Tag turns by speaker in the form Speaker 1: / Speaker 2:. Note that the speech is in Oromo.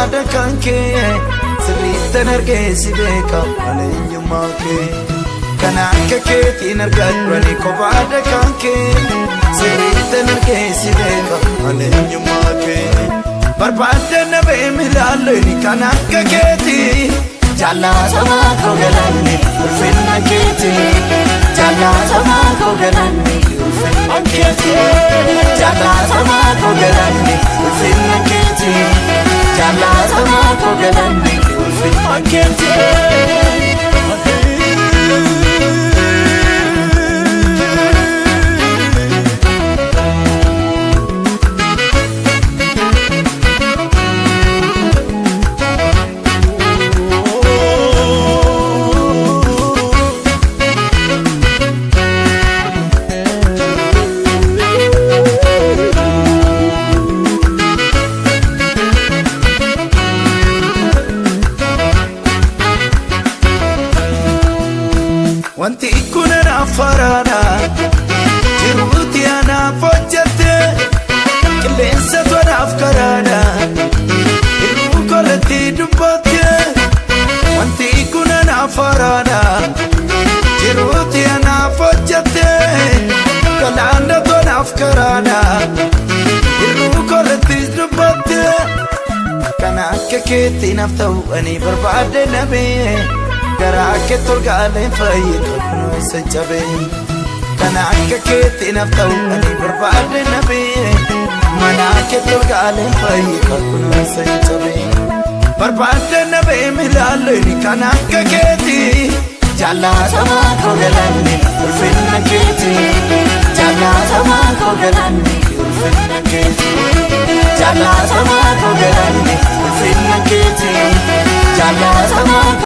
Speaker 1: kophaadha kan kee sirriittan argee si beeka ani eenyummaa kee. Kan akka keetiin argadhu ani kophaadha kan kee sirriittan argee si beeka ani eenyummaa kee. Barbaadde na bee milaallee kan akka keetii.
Speaker 2: Jaallatamaa koo galanni ulfinna keeti. Jaallatamaa koo galanni ulfinna keeti. Jaallatamaa koo galanni ulfinna keeti. Jaallatamaa koo galanni ulfinna keeti.
Speaker 1: Wanti kun anaaf faraadha jiruuti anaaf hojjette qilleensatu anaaf karaadha hir'uu korratti dubbatte. Wanti kun anaaf faraadha jiruuti anaaf hojjette galaanatu anaaf karaadha hir'uu korratti dubbatte. Kan akka keetti naaf ta'u ani barbaade nabee. Garaa kee tolgaaleen fayyadu kunoo isa cabee. Kan akka keetti naaf ta'u ani barbaade nabee. Mana kee tolgaaleen fayyadu kunoo isa cabee. Barbaade nabee milaallee kan akka keetti.
Speaker 2: Jaallatamaa koo galanni ulfinna keeti. Jaallatamaa koo galanni ulfinna keeti. Jaallatamaa koo galanni ulfinna keeti. Jaallatamaa.